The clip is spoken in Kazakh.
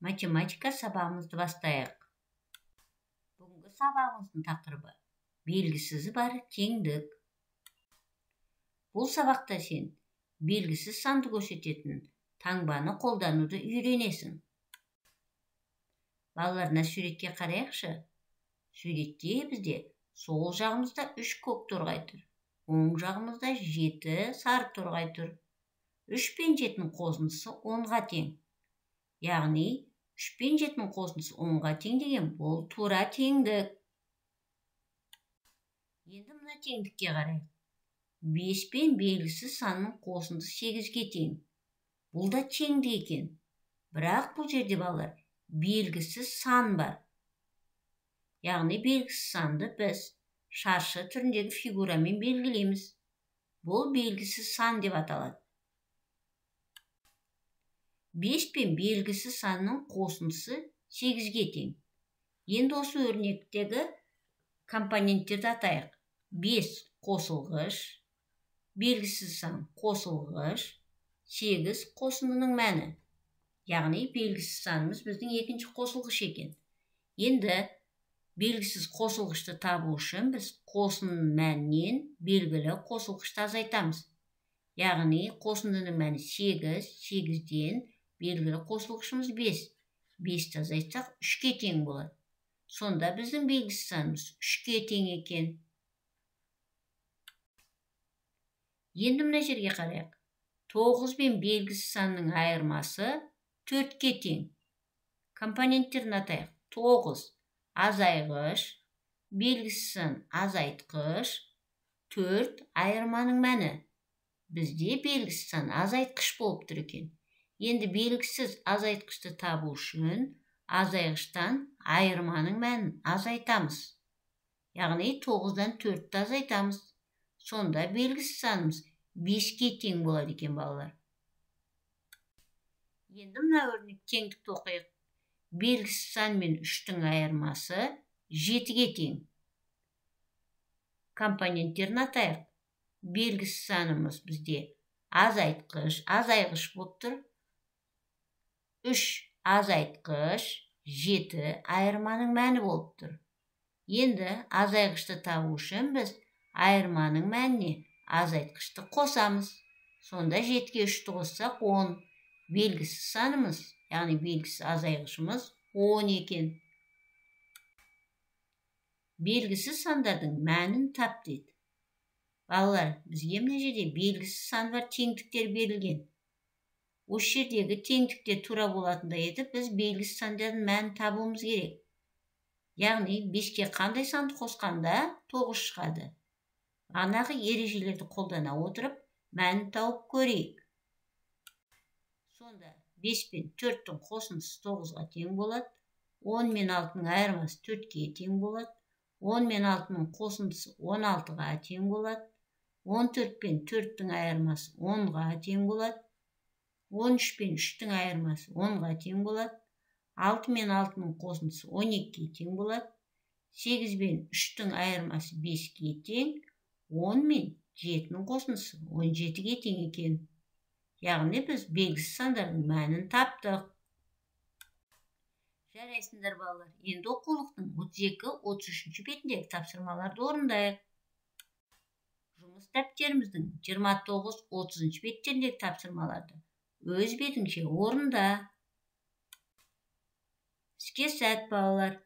Математика сабағымызды бастайық. Бүгінгі сабағымыздың тақырыбы белгісізі бар теңдік. Бұл сабақта сен белгісіз санды көрсететін таңбаны қолдануды үйренесің. Балалар, мына суретке қарайықшы. Суретте бізде сол жағымызда 3 көк торғай тұр, оң жағымызда 7 сары торғай тұр. 3 пен 7-нің қосындысы 10-ға тең. Яғни 3 пен 7-нің қосындысы 10-ға тең деген бұл тура теңдік. Енді мына теңдікке қарайық. 5 пен белгісіз санның қосындысы 8-ге тең. Бұл да теңдік екен. Бірақ бұл жерде балалар белгісіз сан бар. Яғни белгісіз санды біз шаршы түріндегі фигурамен белгілейміз. Бұл белгісіз сан деп аталады. 5 пен белгісіз санның қосындысы 8-ге тең. Енді осы өрнектегі компоненттерді атайық. 5 қосылғыш, белгісіз сан қосылғыш, 8 қосындының мәні. Яғни белгісіз санымыз біздің екінші қосылғыш екен. Енді белгісіз қосылғышты табу үшін біз қосындының мәнінен белгілі қосылғышты азайтамыз. Яғни қосындының мәні 8, 8-ден белгілі қосылғышымыз 5. 5-ті азайтсақ 3-ке тең болады. Сонда біздің белгісіз санымыз 3-ке тең екен. Енді мына жерге қарайық. 9 пен белгісіз санның айырмасы 4-ке тең. Компоненттерін атайық. 9 азайғыш, белгісіз сан азайтқыш, 4 айырманың мәні. Бізде белгісіз сан азайтқыш болып тұр екен. Енді белгісіз азайтқышты табу үшін азайғыштан айырманың мәнін азайтамыз. Яғни 9-дан 4-ті азайтамыз. Сонда белгісіз санымыз 5-ке тең болады екен балалар. Енді мына өрнек теңдікті оқиық. Белгісіз сан мен 3-тің айырмасы 7-ге тең. Компоненттерін атайық. Белгісіз санымыз бізде азайтқыш, азайғыш болып тұр. 3 азайтқыш, 7 айырманың мәні болып тұр. Енді азайғышты табу үшін біз айырманың мәніне азайтқышты қосамыз. Сонда 7-ге 3-ті қоссақ 10. Белгісіз санымыз, яғни белгісіз азайғышымыз 10 екен. Белгісіз сандардың мәнін тап дейді. Балалар, бізге мына жерде белгісіз сан бар теңдіктер берілген. Осы жердегі теңдіктер тура болатындай етіп біз белгісіз сандардың мәнін табуымыз керек. Яғни 5-ке қандай санды қосқанда 9 шығады. Анағы ережелерді қолдана отырып мәнін тауып көрейік. Сонда 5 пен 4-тің қосындысы 9-ға тең болады. 10 мен 6-ның айырмасы 4-ке тең болады. 10 мен 6-ның қосындысы 16-ға тең болады. 14 пен 4-тің айырмасы 10-ға тең болады. 13 пен 3-тің айырмасы 10-ға тең болады. 6 мен 6-ның қосындысы 12-ге тең болады. 8 пен 3-тің айырмасы 5-ке тең. 10 мен 7-нің қосындысы 17-ге тең екен. Яғни біз белгісіз сандардың мәнін таптық. Жарайсыңдар балалар. Енді оқулықтың 32-33 бетіндегі тапсырмаларды орындайық. Жұмыс дәптеріміздің 29-30 беттеріндегі тапсырмаларды өз бетіңше орында. Іске сәт балалар.